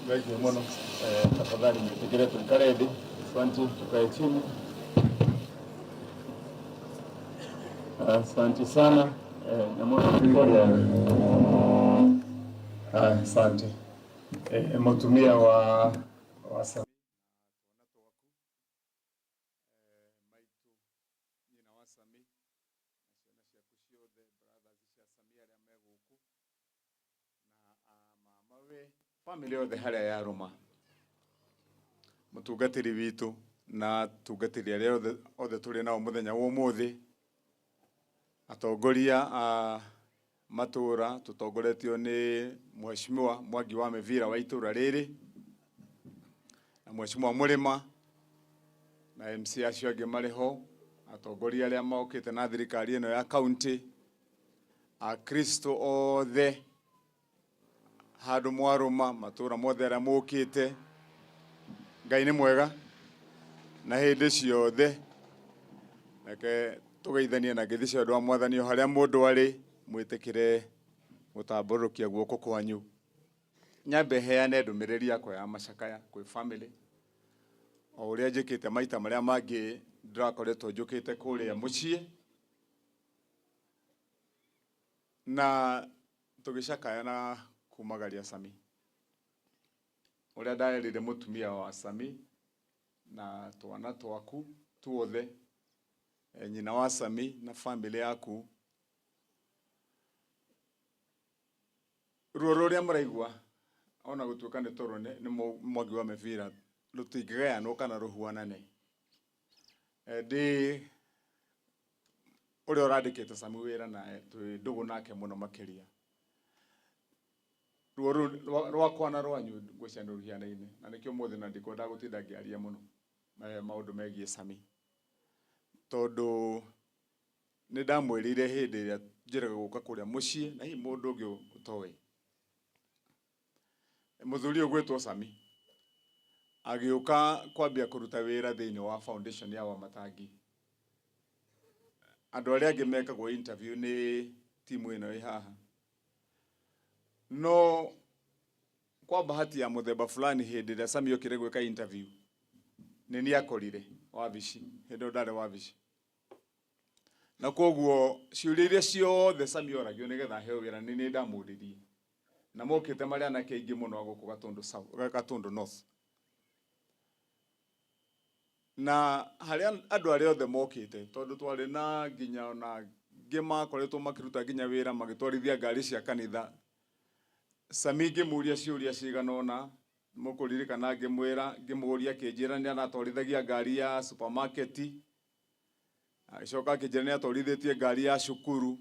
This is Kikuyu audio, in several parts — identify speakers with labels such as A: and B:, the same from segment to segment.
A: Thank you muno. Tafadhali mfikirie tuikare thĩ. Asante, tukae chini. Asante sana. Asante. Mutumia wa Sami family othe haria yaruma mutungatiri witu na atungatiri aria othe turi nao muthenya wa umuthi, atongoria a matura tutongoretio ni Mheshimiwa Mwangi wa Mivira wa itura riri na Mheshimiwa Murima na MC acio angi mari ho, atongoria aria mokite na thirikari ino ya county, akristo othe handu mwaruma matura mothe aria mukite, Ngai ni mwega na hindi ciothe. Reke tugeithanie na ngeithi cia undu wa Mwathani o haria mundu ari, mwitikire gutamburukia guoko kwanyu. Nyambe heane ndumiriri yakwa ya macakaya kwi family o uria njikite maita maria mangi ndirakoretwo njukite kuria mucii na tugicakaya na kumagaria Sami uria ndarerire mutumia wa Sami na twana twaku tuothe, nyina wa Sami na family yaku. Ruo ruria muraigua ona gutuika ni toro ni Mwangi wa Mivira rutingigayanwo kana ruhuanane. Ndi uria urandikite Sami wira na twi ndugu nake muno makiria. Ruo rwakwa na rwanyu ngwĩciria nĩ rũhianaine na nĩkĩo ũmũthĩ na ndikwenda gũtinda ngĩaria mũno maũndũ megiĩ Sami, tondũ nĩ ndamwĩrĩire hĩndĩ ĩrĩa njĩraga gũka kũrĩa mũciĩ na hihi mũndũ ũngĩ ũtoĩ. Mũthuri ũyũ ũgwĩtwo Sami agĩũka kwambia kũruta wĩra thĩinĩ wa foundation ya Wamatangi. Andũ arĩa angĩ mekagwo interview nĩ timu ĩno ĩ haha, no kwa bahati ya mũthemba fulani hĩndĩ ĩrĩa Sami okire gwĩka interview nĩ niĩ akorire wabici, hĩndĩ ĩyo ndarĩ wabici, na koguo ciũria iria ciothe Sami oragio nĩgetha aheo wĩra nĩ niĩ ndamũririe, na mokĩte marĩ anake aingĩ mũno a gũkũ Gatundu South, Gatundu North, na harĩa andũ arĩa othe mokĩte tondũ twarĩ na nginya ona angĩ makoretwo makĩruta nginya wĩra magĩtwarithia ngari cia kanitha. Sami ngĩmũria ciũria cigana ũna, mũkũririkana ngĩmwĩra, ngĩmũria akĩnjĩra nĩ aratwarithagia ngari ya supermarket, agĩcoka akĩnjĩra nĩ atwarithĩtie ngari ya cukuru.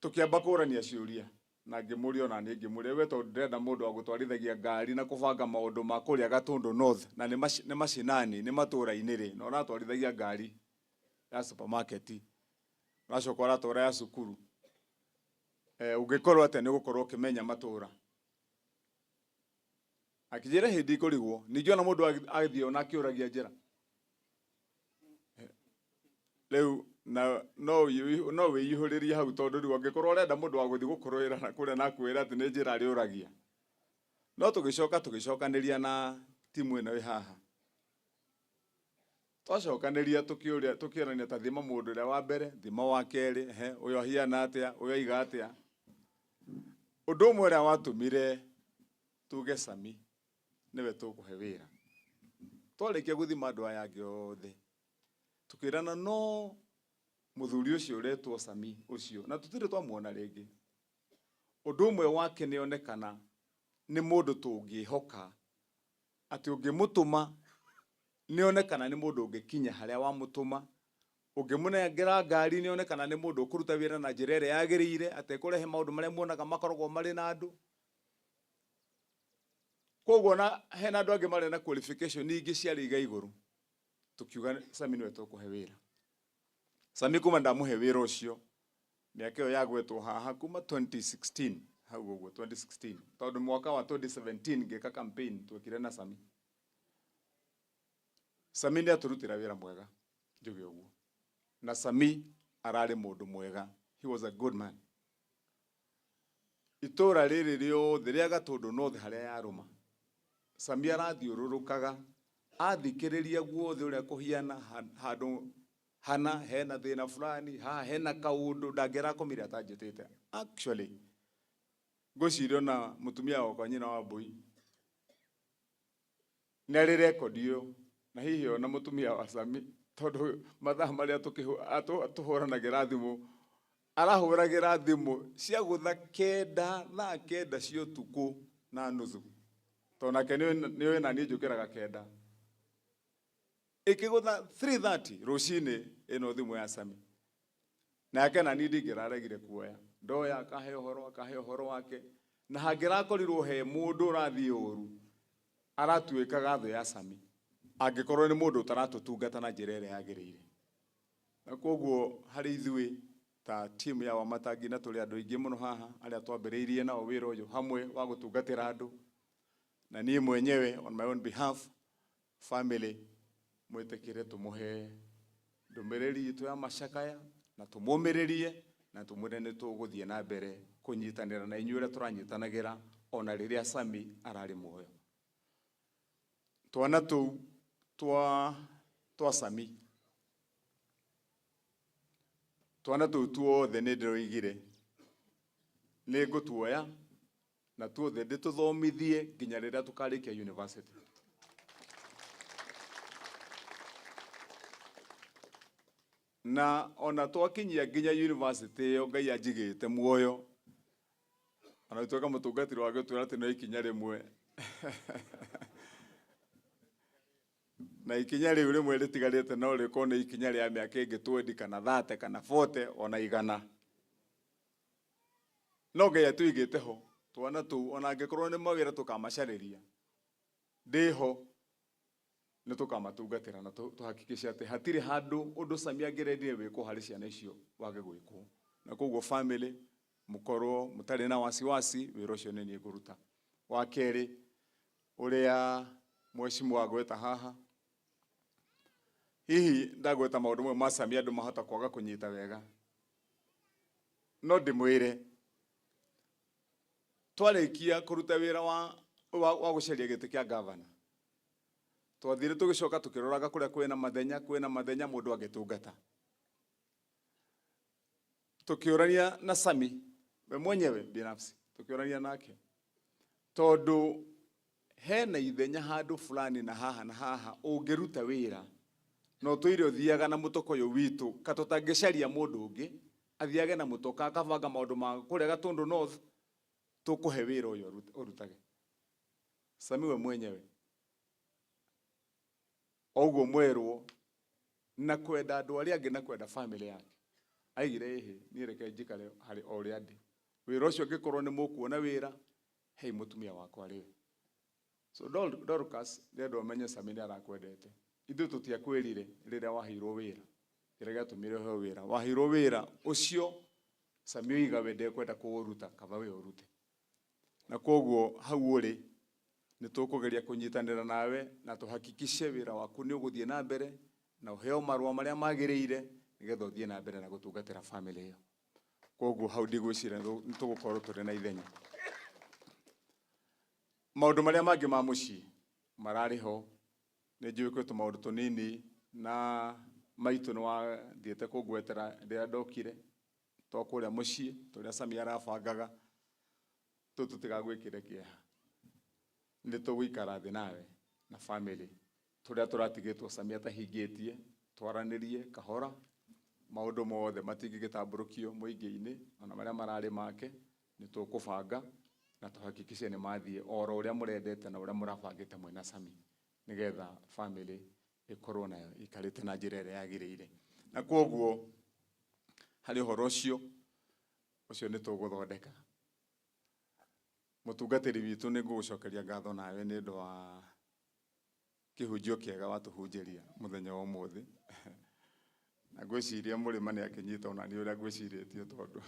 A: Tũkĩamba kũrania ciũria na ngĩmũria ona niĩ ngĩmũria we, tondũ ndĩrenda mũndũ wa gũtwarithagia ngari na kũbanga maũndũ ma kũrĩa Gatundu North na nĩ macinani, nĩ matũra-inĩ rĩ, na ũratwarithagia ngari ya supermarket, ũracoka ũratwara ya cukuru, ũngĩkorwo atĩa nĩ ũgũkorwo ũkĩmenya matũra. Akĩnjĩra hĩndĩ ikũrigwo, ningĩ ona mũndũ agĩthiĩ ona akĩũragia njĩra. Rĩu na no wĩihũrĩrie hau, tondũ rĩu angĩkorwo ũrenda mũndũ wa gũthiĩ gũkũrũĩra na kũrĩa na akwĩra atĩ nĩ njĩra arĩũragia. No tũgĩcoka tũgĩcokanĩria na timu ĩno ĩ haha. Twacokanĩria tũkĩũria, tũkĩorania ta thima mũndũ ũrĩa wa mbere, thima wa kerĩ, he ũyũ ahiana atĩa, ũyũ aiga atĩa. Ũndũ ũmwe ũrĩa watũmire tuge Sami nĩwe tũkũhe wĩra, twarĩkia gũthima andũ aya angĩ othe tukirana no muthuri ucio uretwo Sami ucio na tutire twamuona ringi. Undu umwe wake ni onekana ni mundu tungihoka ati ungimutuma ni onekana ni mundu ungikinya haria wamutuma, ungimunengera ngari ni onekana ni mundu ukuruta wira na njira iria yagiriire atekũrehe maundu maria muonaga makoragwo mari na andu. Koguo na hena andu angi mari na qualification ingĩ ciarĩ iga igũrũ, tukiuga Sami niwe tũkũhe wĩra. Sami kuma ndamũhe wĩra ũcio mĩaka ĩyo yagwetwo haha kuma 2016 hau ũguo 2016, tondũ mwaka wa 2017 ngĩka campaign twekire na Sami. Sami nĩ atũrutĩra wĩra mwega, njuge ũguo, na Sami ararĩ mũndũ mwega, he was a good man. Itũra rĩrĩ rĩothe rĩa Gatũndũ North harĩa yarũma, Sami arathiũrũrũkaga athikĩrĩria guothe ũrĩa kũhiana handũ hana hena thĩna fulani, haha hena kaũndũ ndangĩrakomire atanjĩtĩte. Actually ngwĩciria ona mũtumia wakwa nyina wa Mbui nĩ arĩ rekondi ĩyo, na hihi ona mũtumia wa Sami, tondũ mathaa marĩa tũhũranagĩra thimũ, arahũragĩra thimũ cia gũtha kenda, thaa 9 cia ũtukũ na nuthu, tondũ nake nĩoĩ naniĩ njũkĩraga 9. Ĩkĩgũtha 3:30 rũcinĩ ĩno thimũ ya Sami, nake naniĩ ndingĩraregire kuoya, ndoya akahe ũhoro, akahe ũhoro wake, na hangĩrakorirwo he mũndũ ũrathiĩ ũru aratuĩkaga thũ ya Sami, angĩkorwo nĩ mũndũ ũtaratũtungata na njĩra ĩrĩa yagĩrĩire. Na koguo harĩ ithuĩ ta timu ya Wamatangi, na tũrĩ andũ aingĩ mũno haha arĩa twambĩrĩirie nao wĩra ũyũ hamwe wa gũtungatĩra andũ, na niĩ mwenyewe on my own behalf, family mwĩtĩkĩre tũmũhe ndũmĩrĩri itũ ya macakaya na tũmũmĩrĩrie na tũmwĩre nĩ tũgũthiĩ na mbere kũnyitanĩra na inyuĩ ũrĩa tũranyitanagĩra ona rĩrĩa Sami ararĩ muoyo. Twana tũu twa Sami, twana tũu tuothe nĩ ndĩroigire nĩ ngũtuoya na tuothe ndĩtũthomithie nginya rĩrĩa tũkarĩkia university. Na ona twakinyia nginya university ĩyo Ngai anjigĩte muoyo, ona gũtuĩka mũtungatĩri wa gũtwĩra atĩ no ikinya rĩmwe, na ikinya rĩu rĩmwe rĩtigarĩte no rĩkorwo nĩ ikinya rĩa mĩaka ĩngĩ 20 kana 30 kana 40 ona 100. No Ngai atũigĩte ho twana tũu, ona angĩkorwo nĩ mawĩra tũkamacarĩria, ndĩho nĩ tũkamatungatĩra na tũhakikishe atĩ hatirĩ handũ ũndũ Sami angĩrendire wĩkwo harĩ ciana icio wage gwĩkwo. Na koguo family mũkorwo mũtarĩ na wasiwasi, wĩra ũcio nĩ niĩ ngũruta. Wa kerĩ, ũrĩa mheshimiwa agweta haha, hihi ndagweta maũndũ mamwe ma Sami andũ mahota kwaga kũnyita wega, no ndĩmwĩre twarĩkia kũruta wĩra wa gũcaria gĩtĩ kĩa gavana, twathire tũgĩcoka tũkĩroraga kũrĩa kwĩna mathenya, kwĩna mathenya mũndũ angĩtungata. Tũkĩũrania na Sami we mwenyewe binafsi, tũkĩũrania nake tondũ hena ithenya handũ fulani na haha na haha ũngĩruta wĩra, no tũire ũthiaga na mũtoko ũyũ witũ, ka tũtangĩcaria mũndũ ũngĩ athiage na mũtoka akabanga maũndũ ma kũrĩa Gatũndũ North, tũkũhe wĩra ũyũ ũrutage. Sami we mwenyewe oguo mwerwo na kwenda andũ arĩa angĩ na kwenda family yake, aigire ĩhĩ niĩ reke njikare harĩ o ũrĩa ndĩ, wĩra ũcio angĩkorwo nĩ mũkuona wĩra, hei mũtumia wakwa rĩwe. So Dorcas, ndĩrenda ũmenye Sami nĩ arakwendete. Ithuĩ tũtiakwĩrire rĩrĩa waheirwo wĩra, kĩrĩa gĩatũmire ũheo wĩra, waheirwo wĩra ũcio Sami oiga we ndekwenda kũũruta, kaba we ũrute. Na koguo hau ũrĩ nĩ tũkũgeria kũnyitanĩra nawe na tũhakikishe wĩra waku nĩ ũgũthiĩ na mbere na ũheo marũa marĩa magĩrĩire nĩgetha ũthiĩ na mbere na gũtungatĩra family ĩyo. Koguo hau ndigwĩciria nĩ tũgũkorwo tũrĩ na ithenya. Maũndũ marĩa mangĩ ma mũciĩ mararĩ ho, nĩ njũĩ kwĩ tũmaũndũ tũnini na maitũ nĩ wathiĩte kũngwetera rĩrĩa ndokire twa kũrĩa mũciĩ tũrĩa Sami arabangaga, tũu tũtigagwĩkĩre kĩeha. Nĩ tũgũikara thĩ nawe na family tũrĩa tũratigĩtwo Sami atahingĩtie, twaranĩrie kahora, maũndũ mothe matingĩgĩtambũrũkio mũingĩ-inĩ ona marĩa mararĩ make, nĩ tũkũbanga na tũhakikishe nĩ mathiĩ oro ũrĩa mũrendete na ũrĩa mũrabangĩte mwĩna Sami, nĩgetha family ĩkorwo nayo ĩikarĩte na njĩra ĩrĩa yagĩrĩire. Na koguo harĩ ũhoro ũcio, ũcio nĩ tũgũthondeka. Mũtungatĩri witũ nĩ ngũgũcokeria ngatho nawe nĩ ũndũ wa kĩhunjio kĩega watũhunjĩria mũthenya wa ũmũthĩ. Na ngwĩciria mũrĩma nĩ akĩnyita ona niĩ ũrĩa ngwĩcirĩtie, tondũ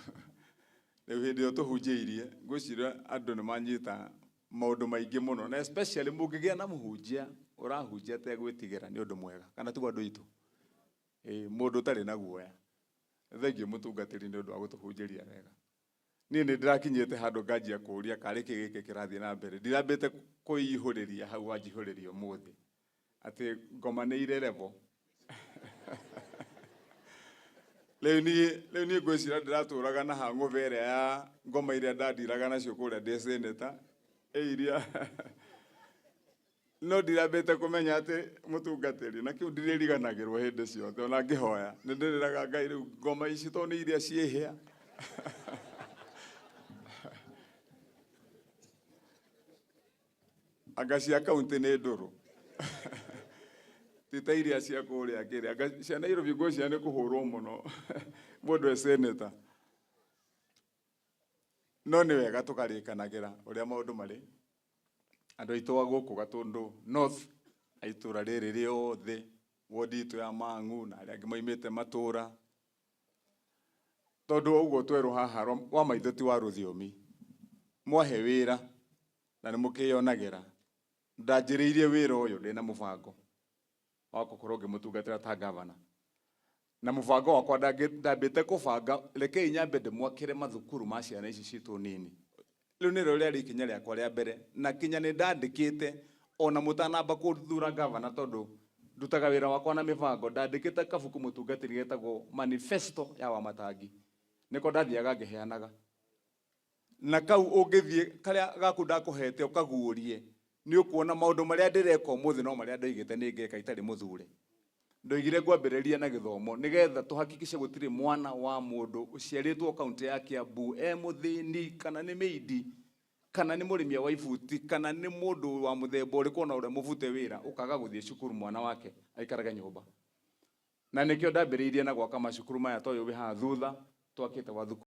A: rĩu hĩndĩ ĩyo tũhunjĩirie ngwĩciria andũ nĩ manyita maũndũ maingĩ mũno, na especially mũngĩgĩa na mũhunjia ũrahunjia ategwĩtigĩra nĩ ũndũ mwega, kana tiguo andũ aitũ? Mũndũ ũtarĩ na guoya. Thengiũ mũtungatĩri nĩ ũndũ wa gũtũhunjĩria wega. Niĩ nĩ ndĩrakinyĩte handũ nganjia kũũria karĩ kĩ gĩkĩ kĩrathiĩ na mbere. Ndirambĩte kwĩihũrĩria hau wanjihũrĩria ũmũthĩ atĩ ngomanĩire level. Rĩu niĩ ngwĩciria ndĩratũraga na hang'ũba ĩrĩa ya ngoma iria ndandiraga nacio kũrĩa ndĩ senator, ĩ iria no ndirambĩte kũmenya atĩ mũtungatĩri na kĩu ndirĩriganagĩrwo hĩndĩ ciothe ona ngĩhoya nĩ ndĩrĩraga Ngai rĩu ngoma ici tondũ nĩ iria ciĩhĩa. Anga cia kaunti nĩ ndũrũ ti ta iria cia kũrĩa kĩrĩa, anga cia Nairobi ngwĩciria nĩ kũhũrwo mũno mũndũ e senator. No nĩ wega tũkarĩkanagĩra ũrĩa maũndũ marĩ. Andũ aitũ a gũkũ Gatũndũ North, a itũra rĩrĩ rĩothe, wodi itũ ya Mang'u na arĩa angĩ moimĩte matũra, tondũ ũguo twerwo haha wa maitho ti wa rũthiomi, mwahe wĩra na nĩ mũkĩyonagĩra. Ndanjĩrĩirie wĩra ũyũ ndĩna mũbango wa gũkorwo ngĩmũtungatĩra ta gavana, na mũbango wakwa ndambĩte kũbanga rekei nyambe ndĩmwakĩre mathukuru ma ciana ici citũ nini. Rĩu nĩrĩo rĩarĩ ikinya rĩakwa rĩa mbere, na kinya nĩ ndandĩkĩte ona mũtanamba kũthura gavana, tondũ ndutaga wĩra wakwa na mĩbango. Ndandĩkĩte kabuku mũtungatĩri getagwo Manifesto ya Wamatangi, nĩko ndathiaga ngĩheanaga na kau ũngĩthiĩ karĩa gaku ndakũhete ũkaguũrie nĩ ũkuona maũndũ marĩa ndĩreka ũmũthĩ no marĩa ndoigĩte nĩ ngeka itarĩ mũthure. Ndoigire ngwambĩrĩria na gĩthomo nĩgetha tũhakikishe gũtirĩ mwana wa mũndũ ũciarĩtwo kaunti ya Kiambu e mũthĩni kana nĩ mĩindi kana nĩ mũrĩmi wa ibuti kana nĩ mũndũ wa mũthemba ũrĩkũ ona ũrĩa mũbute wĩra ũkaga gũthiĩ cukuru mwana wake aikarage nyũmba. Na nĩkĩo ndambĩrĩirie na gwaka macukuru maya ta ũyũ wĩ haha thutha twakĩte wa thukuru.